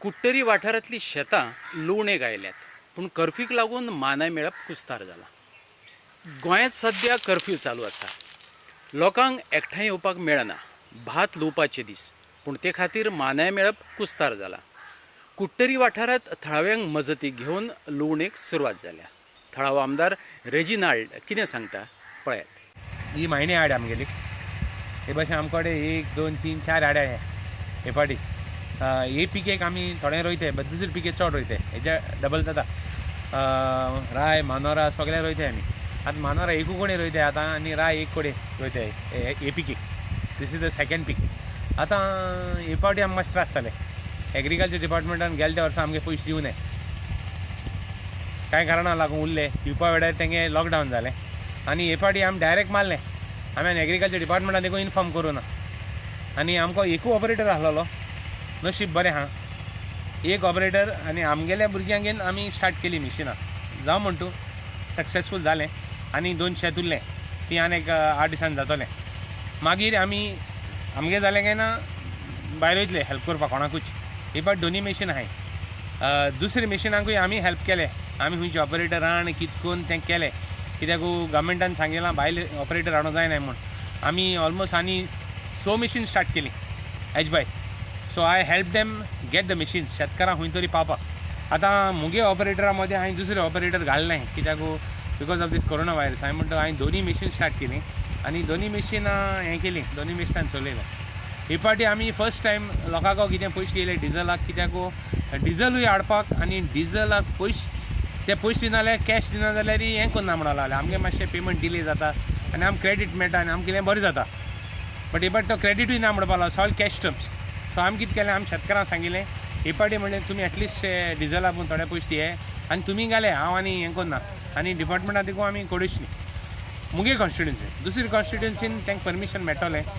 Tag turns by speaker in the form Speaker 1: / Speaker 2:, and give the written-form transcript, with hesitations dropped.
Speaker 1: कुडटरी वाठारांतलीं शेतां लुवणेक आयल्यात, पूण कर्फ्यूक लागून मानाय मेळप कुस्तार जालां. गोंयांत सद्या कर्फ्यू चालू आसा. लोकांक एकठांय येवपाक मेळना. भात लुवपाचे दीस, पूण ते खातीर मानाय मेळप कुस्तार जालां. कुडटरी वाठारांत थळाव्यांक मजतीक घेवन लुवणेक सुरवात जाल्या. थळावो आमदार रेजिनाल्ड कितें सांगता, पळयात.
Speaker 2: ही मायणे आड आमगेली. हे भाशेन आमकडे एक, दोन, तीन, चार आड्या हे हे फावटी. हे पिकेक आमी थोडे रोयते, बट दुसरे पिके चड रोयते, हेच्या डबल जाता. राय, मानोरा सगळे रोयते आमी. आतां मानोरा एकू कडेन रोयते आतां आनी राय एक कडेन रोयते हे pickaxe. This is the second पीक. आतां हे फावटी आमकां मातशें त्रास जाले. एग्रीकल्चर डिपार्टमेंटान गेले त्या वर्सा आमगे पयशे दिवनाय. कांय कारणां लागून उरले. दिवपा वेळार तेंगे लॉकडावन जालें आनी हे फावटी आमी डायरेक्ट मारलें. आमी आनी एग्रीकल्चर डिपार्टमेंटान देखून इन्फॉर्म करूं ना आनी आमकां एकूय ऑपरेटर आसलेलो. नशीब बरें आहा, एक ऑपरेटर आनी आमगेल्या भुरग्यांक घेवन आमी स्टार्ट केली मिशिनां. जावं म्हण तूं, सक्सेसफूल जालें. आनी दोन शेत उरलें, ती आनी एक 8 दिसान जातलें. मागीर आमी आमगे जालें काय ना, भायर वयतले हेल्प करपाक कोणाकूच. हे फावट दोनी मशीन आहाय. दुसरे मशिनांकूय आमी हेल्प केले. आमी खंयचे ऑपरेटर हाड कित करून तें केलें, कित्याक गव्हर्मेंटान सांगिलां भायले ऑपरेटर हाडूंक जायना म्हूण. आमी ऑलमोस्ट आनी स मशीन स्टार्ट केली H by. So I help them get the machines शेतकारां खंय तरी पावपाक. आतां मुगे ऑपरेटरा मदें हांवें दुसरे ऑपरेटर घालनाय, कित्याक because of this corona virus. हांवें म्हणटा, हांवें दोनी मशीन स्टार्ट केली आनी दोनी मशिनां हें केलीं, दोनी मशिनान चलयलें. हे फावटी आमी फर्स्ट टायम लोकांक कितें पयशे दिले डिजलाक, कित्याक डिजलूय हाडपाक आनी डिजलाक पयशे, ते पयशे दिना जाल्यार, कॅश दिना जाल्यार हें करना म्हणून लागले. आमगे मातशें पेमेंट डिले जाता आनी आमकां क्रेडीट मेळटा आनी आमकां कितें बरें जाता. बट हे फावटी तो क्रेडिटूय ना म्हणपाक लागलो, सगळें कॅश टर्म्स. सो आमी कितें केलें, आमी शेतकारांक सांगिलें, हे फावटी म्हणलें, तुमी एटलिस्ट डिजला पूण थोडे पयशे दिये आनी तुमी घाले. हांव आनी हें करना आनी डिपार्टमेंटा देखून आमी कोडूच न्ही. मुगे कॉन्स्टिट्युन्सी, दुसरी कॉन्स्टिट्युन्सीन तांकां परमिशन मेळटलें.